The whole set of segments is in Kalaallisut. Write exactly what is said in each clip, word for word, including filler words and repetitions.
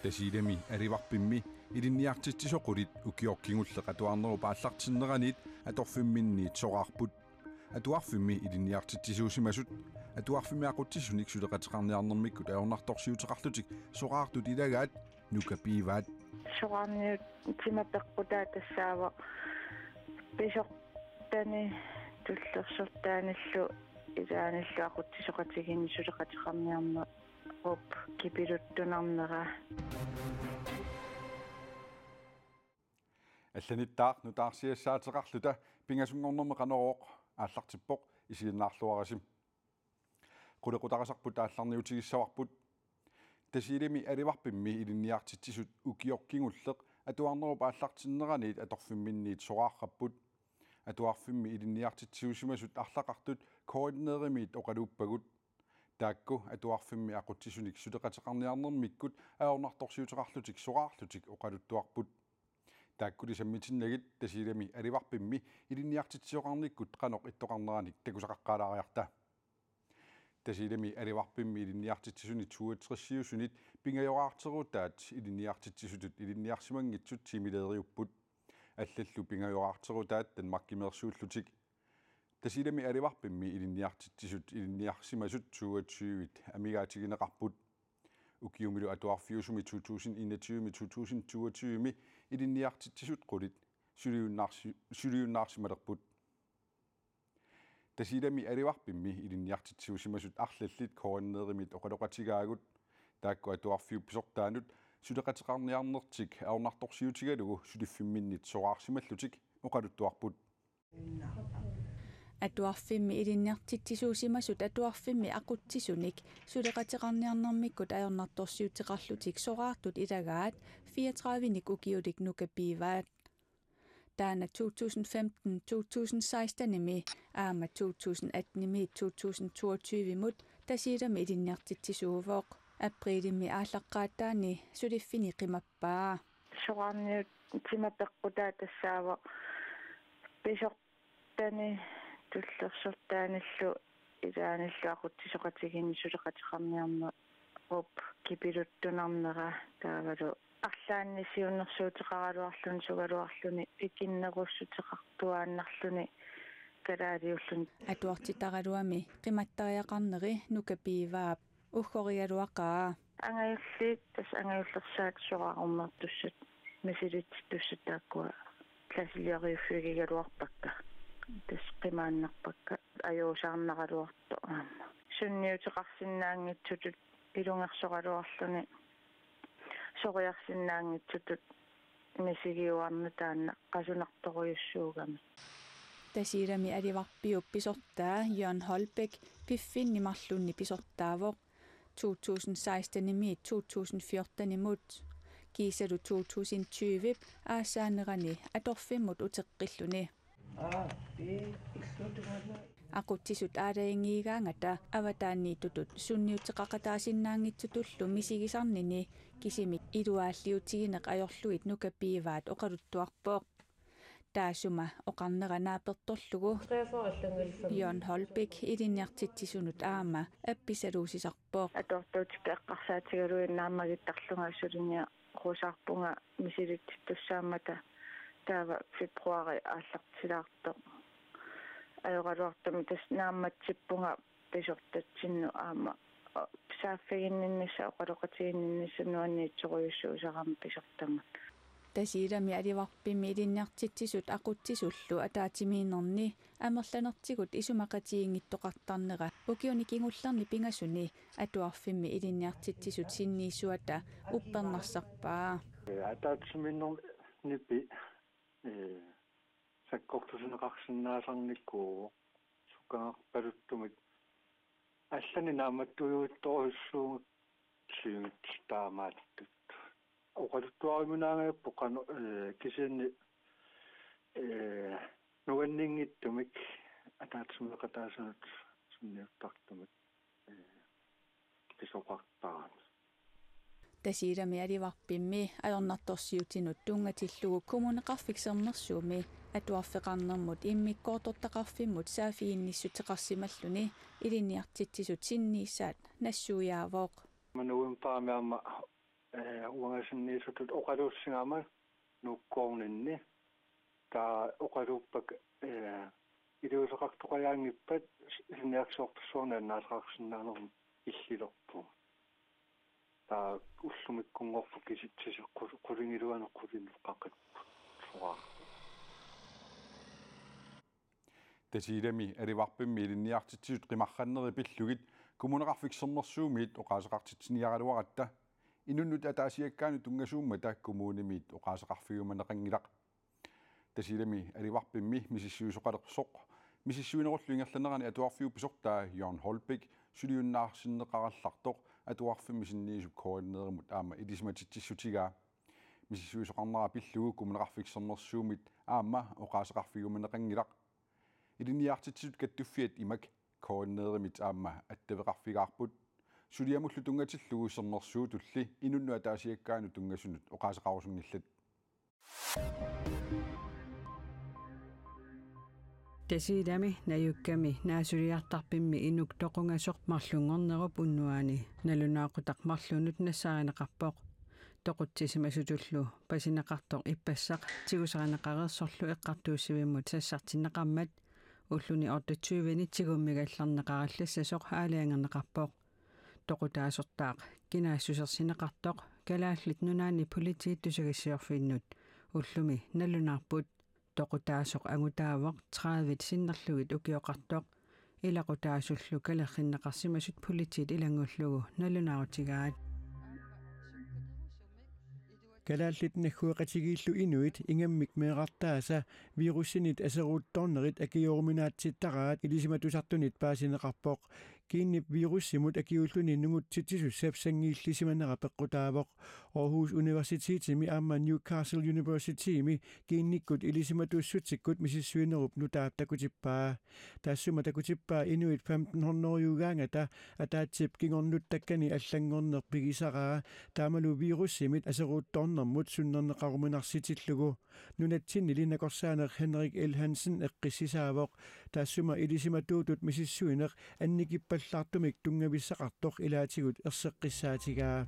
Tasiilami Alivarpimmi ilinniartitsisut qulit ukioq kingulleq atuarnerup aallartinneraniit atorfimminniit soraarput. Atuarfimmi ilinniartitsisuusimasut atuarfimmi aqutsisunik suleqateqarniarnermikkut ajornartorsiuteqarlutik soraartut ilagaat nuka piivaat. Soraarniut tima peqqutaa tassaavoq pisortani tullersortaanillu ilaanillu aqutsisoqatigiinni suleqateqarniarnerup kipiluttunarnera. Allanittaaq nutaarsiassaateqarluta pingasunngornermi Qanorooq aallartippoq, isiginnaarluarisi. Qulequtaqasarput aallarniutigissavarput. Tasiilami Alivarpimmi ilinniartitsisut ukioq kingulleq atuarnerup aallartinneraniit atorfimminniit soraarrapput. Atuarfimmi ilinniartitsisuusimasut arlaqartut K N R-imiit oqaluuppagut. Taakku atuarfimmi aqutsisunik suleqateqarniarnermikkut ajornartorsiuteqarlutik soraarlutik oqaluttuarput. Taakkuli sammitinnagit Tasiilami Alivarpimmi ilinniartitsisoqarnikkut qanoq ittoqarneranik takusaqaqqaalaariarta. Tasiilami Alivarpimmi ilinniartitsisuni toogtresiusunit pingajoraarterutaat ilinniartitsisutut ilinniarsimanngitsut timileeriupput. Allallu pingajoraarterutaat Danmarkimeersuullutik. Tasiilami Alivarpimmi ilinniartitsisut ilinniarsimasut toogtyvit amigaatigineqarput. Ukiumilu atuarfiusumi to tusind enogtyve-mi to tusind toogtyve-mi ilinniartitsisut qulit suliunnaarsi-, suliunnaarsimalerput. Tasiilami Alivarpimmi ilinniartitsisuusimasut arlallit K N R-imiit oqaloqatigaagut. Taakku atuarfiup pisortaanut suleqateqarniarnertik ajornartorsiutigalugu suliffimminniit soraarsimallutik oqaluttuarput. Atuarfimmi ilinniartitsisuusimasut atuarfimmi aqutsisunik suleqateqarniarnermikkut ajornartorsiuteqarlutik soraartut ilagaat fireogtredivenik ukiulik nuka piivaat. Taanna to tusind femten, to tusind seksten-imi aamma to tusind atten-imi to tusind toogtyve-mut Tasiilami ilinniartitsisuuvoq. Apriilimi aallaqqaataani suliffini qimappaa. Soraarniut tima peqqutaa tassaavoq pisortani tullersortaanillu ilaanillu aqutsisoqatigiinni suleqateqarniarnerup kipiluttunarnera, taavalu arlaanni siunnersuuteqaraluarluni sugaluarluni ikinnerussuteqartuaannarluni kalaaliulluni. Atuartitaraluami qimattariaqarneri nuka piivaap. Uggorigaluaqaa. Angajulliit, tassa angajullersaat soraarummertussat, misilittittussat taakkua klassilioriuffigigaluarpakka. Tassa qimaannarpakka ajuusaarnaraluartoq aamma. Sunniuteqarsinnaanngitsutut ilungersoraluarluni soriarsinnaanngitsutut misigiuarneq taanna qasunartorujussuugami. Tasiilami Alivarpiup pisortaa Jørgen Holbæk piffinni marlunni pisortaavoq to tusind seksten-imiit to tusind fjorten-imut. Kiisalu to tusind tyve-p aassaanerani atorfimmut uteqqilluni. Aqutsisut aalajangiigaangata avataaniittutut sunniuteqaqataasinnaanngitsutullu misigisarnini kisimik iluaalliutigineq ajorlugit nuka piivaat oqaluttuarpoq. Taassuma oqarnera naapertorlugu Jørgen Holbæk ilinniartitsisunut aamma appisaluusisarpoq. Atuartuutikka eqqarsaatigalugit naammagittarlunga suliniarusaarpunga misilittittussaammata, taava februaari aallartilaartoq. Ajoraluartumik tassa naammatsippunga pisortatsinnut aamma saaffiginninnissaq oqaloqatiginninnissaq nuanniitsorujussuusarama pisortamut. Tasiilami Alivarpimmi ilinniartitsisut aqutsisullu ataatsimiinnerni amerlanertigut isumaqatigiinngittoqartarnera ukiuni kingullerni pingasuni atuarfimmi ilinniartitsisut sinniisuata uppernarsarpaa. Ataatsimiinnernipi, ee, sakkortusineqarsinnaasarnikuuvoq sukkanerpaluttumik. Allanik naammattuujuttorujussuugut siunissaq taamaattut. Oqaluttuariminaanngilaq qanoq, ee, kisianni, ee, nuanninngitsumik ataatsimeeqataasunut sunniuttartumik, ee, pisoqartarami. Tasiilami Alivarpimmi ajornartorsiutinut tunngatillugu Kommuneqarfik Sermersuumi atuarfeqarnermut immikkoortortaqarfimmut saaffiginnissuteqarsimalluni ilinniartitsisut sinniisaat nassuiaavoq. Manuim paamiamma eh, uangasinniisutut oqaluussigama nuukkoorninni. Taava oqaluuppakka, eh, iliuuseqartoqajaanngippat siniaksoortussuarnik annaasaqarsinnaanermut illilerpugut. Taava ullumikkunngorput kisitsisit qul-, qulingiluanut qulinut qaqippoq. Soraarput. Tasiilami alivarpimmi ilinniartitsisut qimarranneri pillugit Kommuneqarfik Sermersuumiit oqaaseqartitsiniaraluaratta inunnut ataasiakkaanut tunngasuummata kommunimiit oqaaseqarfigiumaneqanngilaq. Tasiilami alivarpimmi misissuisoqalersoq misissuinerullu ingerlanerani atuarfiup pisortaa Jørgen Holbæk suliunnaarsinneqarallartoq atuarfimmi sinniisup K N R-imut aamma ilisimatitsissutigaa. Misissuisoqarnera pillugu Kommuneqarfik Sermersuumiit aamma oqaaseqarfigiumaneqanngilaq. Ilinniartitsisut kattuffiat imak K N R-imit aamma attaveqarfigaarput. Suliamullu tunngatillugu sermersuutulli inunnut ataasiakkaanut tunngasunut oqaaseqarusunngillat. Tasiilami najukkami naasuliartarpimmi inuk toqungasoq marlunngornerup unnuaani nalunaaqutaq marlunnut nassaarineqarpoq. Toqutsisimasutullu pasineqartoq ippassaq tigusarineqareersorlu eqqartuussivimmut sassartinneqarmat ulluni otteogtyveni tigummigallarneqarallassasoq aalajangerneqarpoq. Toqutaasortaaq kinaassusersineqartoq Kalaallit Nunaanni Politiit tusagassiorfinnut ullumi nalunaarput. Toqutaasoq angutaavoq tredive sinnerlugit ukioqartoq. Ilaqutaasullu kalerrinneqarsimasut politiit ilanngullugu nalunaarutigaat. Kalaallit naggueqatigiillu inuit ingammik meerartaasa virusinit aseruuttoornerit akioruminaatsittaraat ilisimatusartunit paasineqarpoq. Kiinnip virusimut akiuulluni nungutsitsisussap sanngiillisimanera peqqutaavoq. Aarhus Universitetimi aamma Newcastle Universitymi kiinnikkut ilisimatussutsikkut misissuinerup nutaap takutippaa. Taassuma takutippaa inuit femten hundrede-ugaangata ataatsip kingornuttakkani allanngorneq pigisaraa taamalu virusimit aseruuttoornermut sunnerneqaruminarsitillugu. Nunatsinnili nakorsaaneq Henrik L. Hansen eqqissisaavoq. Taassuma ilisimatuutut misissuineq annikippallaartumik tunngavissaqartoq ilaatigut erseqqissaatigaa.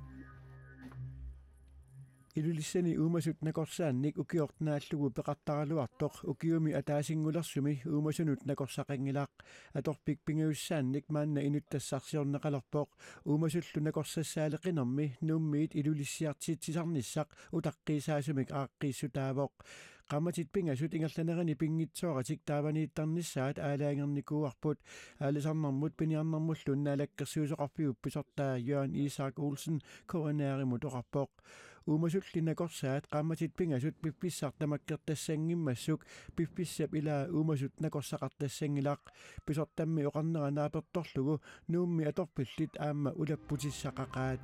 Ilulissani uumasut nakorsaannik ukioq naallugu peqartaraluartoq ukiumi ataasinngulersumi uumasunut nakorsaqanngilaq. Atorfik pingajussaannik maanna inuttassarsiorneqalerpoq. Uumasullu nakorsassaaleqinermi Nuummiit Ilulissiartitsisarnissaq utaqqiisaasumik aaqqiissutaavoq. Qaammatit pingasut ingerlaneranni pinngitsooratik taavaniittarnissaat aalajangernikuuarput. Aalisarnermut piniarnermullu Naalakkersuisoqarfiup pisortaa Jørgen Isak Olsen K N R-imut oqarpoq. Uumasulli nakorsaat qaammatit pingasut piffissaq tamakkertassanngimmassuk piffissap ilaa uumasut nakorsaqartassanngilaq. Pisortammi oqarnera naapertorlugu Nuummi atorfillit aamma ulapputissaqaqaat.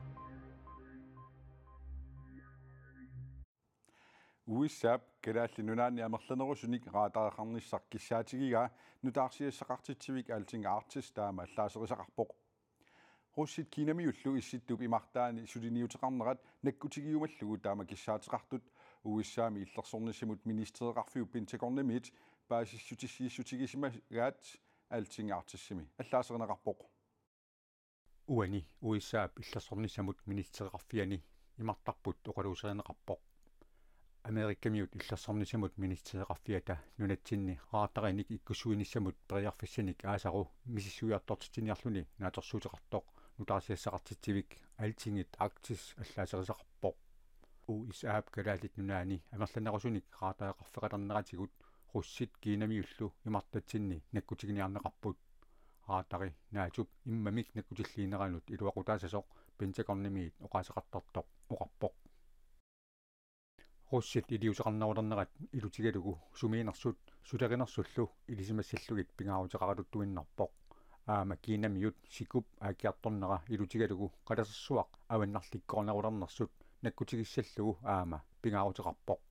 U S A-p Kalaallit Nunaanni amerlanerusunik radareqarnissaq kissaatigigaa nutaarsiassaqartitsivik Alting Arktis taama allaaserisaqarpoq. Russit Kinamiullu Issittup imartaani suliniuteqarnerat nakkutigiumallugu taama kissaateqartut U S A-mi illersornissamut ministereqarfiup Pentagonimiit paasissutissiissutigisimagaat Alting Arktisimi allaaserineqarpoq. Uani U S A-p illersornissamut ministereqarfiani imartarput oqaluuserineqarpoq. Amerikamiut illersornissamut ministereqarfiata nunatsinni radarinik ikkussuinissamut periarfissanik aasaru misissuiartortitsiniarluni naatsorsuuteqartoq nutaarsiassaqartitsivik Altingit Arktis allaaserisaqarpoq. U S A-p Kalaallit Nunaanni amerlanerusunik radareqarfeqalerneratigut russit Kinamiullu imartatsinni nakkutiginiarneqarput. Radari NATO-p immamik nakkutilliineranut iluaqutaassasoq Pentagonimiit oqaaseqartartoq oqarpoq. Russit iliuuseqarnerulernerat ilutigalugu sumiinnersut sulerinersullu ilisimassallugit pingaaruteqaraluttuinnarpoq. Aamma Kinamiut sikup aakkiartornera ilutigalugu qalasersuaq avannarlikkoornerulernersut nakkutigissallugu aamma pingaaruteqarpoq.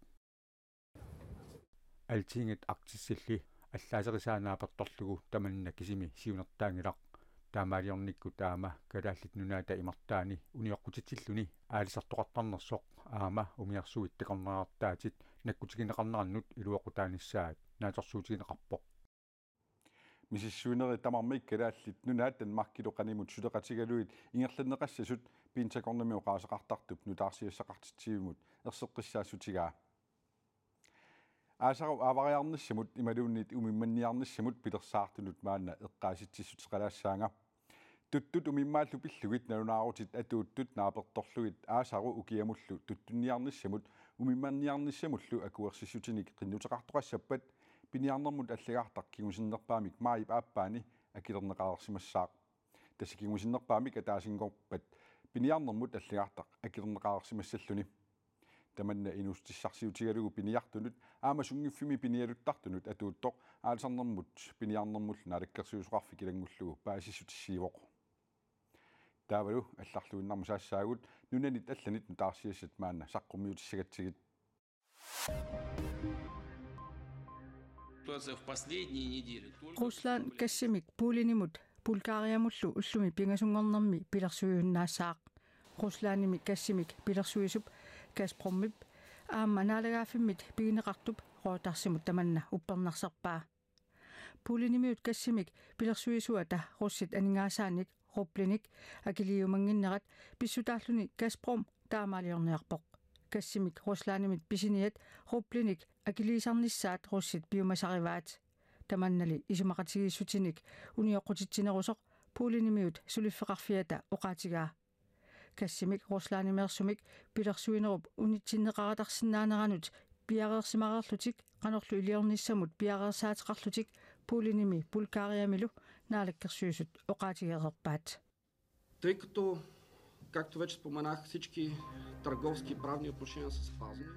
Altingit Arktisilli allaaserisaa naapertorlugu tamanna kisimi siunertaanngilaq. Taamaaliornikkut aamma Kalaallit Nunaata imartaani unioqqutitsilluni aalisartoqartarnersoq aamma umiarsuit takornariartaatit nakkutigineqarnerannut iluaqutaanissaat naatsorsuutigineqarpoq. Misissuinerit tamarmik Kalaallit Nunaat Danmarkilu qanimut suleqatigalugit ingerlanneqassasut Pentagonimi oqaaseqartartup nutaarsiassaqartitsivimut erseqqissaassutigaa. Aasaru aavariarnissamut imaluunniit umimmanniarnissamut pilersaartunut maanna eqqaasitsissuteqalaassaanga. Tuttut umimmaallu pillugit nalunaarutit atuuttut naapertorlugit aasaru ukiamullu tuttunniarnissamut umimmanniarnissamullu akuersissutinik qinnuteqartoqassappat piniarnermut allagartaq kingusinnerpaamik maajip aappaani akilerneqareersimassaaq. Tassa kingusinnerpaamik ataasinngorpat piniarnermut allagartaq akilerneqareersimassalluni. Tamanna inuussutissarsiutigalugu piniartunut aamma sunngiffimmi pinialuttartunut atuuttoq aalisarnermut piniarnermullu Naalakkersuisoqarfik ilanngullugu paasissutissiivoq. Taavalu allarluinnarmut saassaagut, nunanit allanit nutaarsiassat maanna saqqummiutissagatsigit. Ситуация в последние недели только Rusland gassimik Polenimut Bulgariamullu ullumi pingasunngornermi pilersuiunnaassaaq. Ruslandimi gassimik pilersuisup Gazpromip aamma naalagaaffimmit pigineqartup Reutersimut tamanna uppernarserpaa. Polenimiut gassimik pilersuisuata russit aningaasaanik rublinik akiliumannginnerat pissutaalluni Gazprom taamaaliorniarpoq. Gassimik Ruslandimit pisiniat rublinik akiliisarnissaat russit piumasarivaat. Tamannali isumaqatigiissutinik unioqqutitsinerusoq Polenimiut suliffeqarfiata oqaatigaa. Gassimik Ruslandimeersumik pilersuinerup unitsinneqareersinnaaneranut piareersimareerlutik qanorlu iliornissamut piareersaateqarlutik Polenimi Bulgariamilu Naalakkersuisut oqaatigereerpaat. Тъй Както вече споменах, всички търговски и правни отношения са спазени.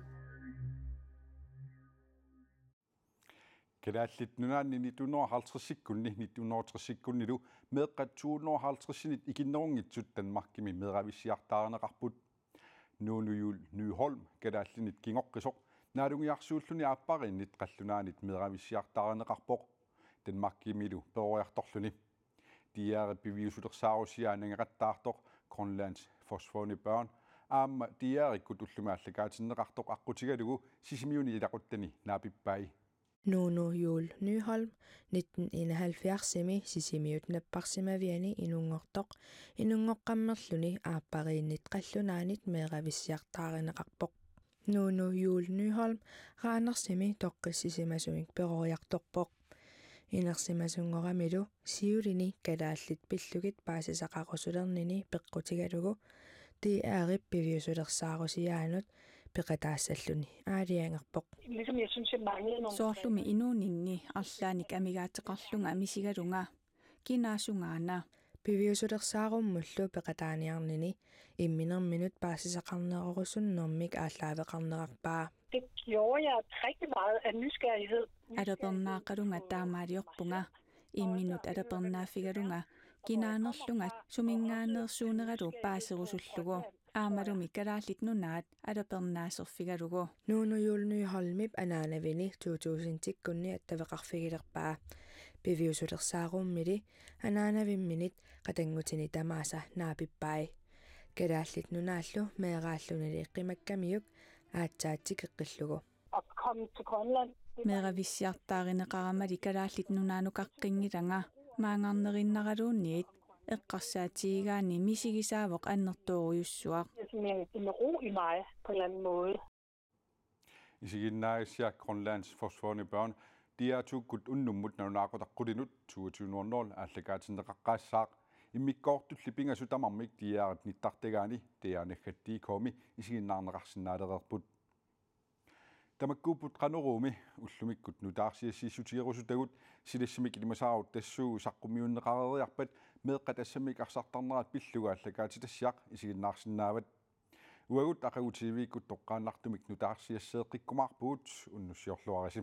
Kalaallit Nunaanni nitten hundrede og halvtredsikkunni nitten hundrede og tresikkunnilu meeqqat to hundrede og halvtredsinit ikinnerunngitsut Danmarkimi meeravissiartaarineqarput. Nuunu Juul Nyholm kalaallinit kingoqqisoq naalungiarsuulluni aappariinnit qallunaanit meeravissiartaarineqarpoq Danmarkimilu peroriartorluni. D R-ip piviusulersaarusiaa nangeqattaartoq Grønlands Forsvundne Børn aamma D R-ikkut ullumi aallakaatinneqartoq aqqutigalugu Sisimiuni ilaquttani naapippai. Nuunu Juul Nyholm nitten enoghalvfjerdsimi Sisimiut napparsimaviani inunngortoq inunngoqqammerluni aappariinnit qallunaanit meeravissiartaarineqarpoq. Nuunu Juul Nyholm Randersimi toqqissisimasumik peroriartorpoq. Inersimasunngoramilu siulini kalaallit pillugit paasisaqarusulernini peqqutigalugu D R-ip piviusulersaarusiaanut peqataassalluni aalajangerpoq. Ligesom jeg synes, jeg manglede nogle Soorlumi inuuninni arlaannik amigaateqarlunga misigalunga kinaasungaana. Piviusulersaarummullu peqataaniarnini imminerminut paasisaqarnerorusunnermik aallaaveqarnerarpaa. Det gjorde jeg rigtig meget af nysgerrighed. Alapernaaqalunga taamaaliorpunga. Imminut alapernaaffigalunga kinaanerlunga suminngaanneersuuneralu paaserusullugu. Aammalumi Kalaallit Nunaat alapernaaserfigalugu. Nuunu Juul Nyholmip anaanavini to tusindikkunni attaveqarfigilerpaa. Piviusulersaarummili anaanavimminit qatanngutini tamaasa naapippai. Kalaallit Nunaallu meeraallunili qimakkamiuk aatsaat tikeqqillugu. At komme til Grønland. Meeravissiartaarineqaramali Kalaallit Nunaanukaqqinngilanga maanngarnerinnaraluunniit eqqarsaatigigaanni misigisaavoq annertoorujussuaq. Det er sådan en, en ro i mig på en eller anden måde. Isiginnaagassiaq Grønlands Forsvundne Børn D R to-kkut unnummut nalunaaqutaq qulinut toogtyve nul nul aallakaatinneqaqqaassaaq. Immikkoortulli pingasut tamarmik D R-ip nittartagaani D R naggat D K-mi isiginnaarneqarsinnaalereerput. Tamakkuupput Qanoruumi ullumikkut nutaarsiassiissutigerusutagut. Silassamik ilimasaarut tassuugu saqqummiunneqareeriarpat meeqqat assammik arsartarnerat pillugu aallakaatitassiaq isiginnaarsinnaavat. Uagut aqagu T V-kkut toqqaannartumik nutaarsiasseeqqikkumaarpugut, unnussiorluarisi.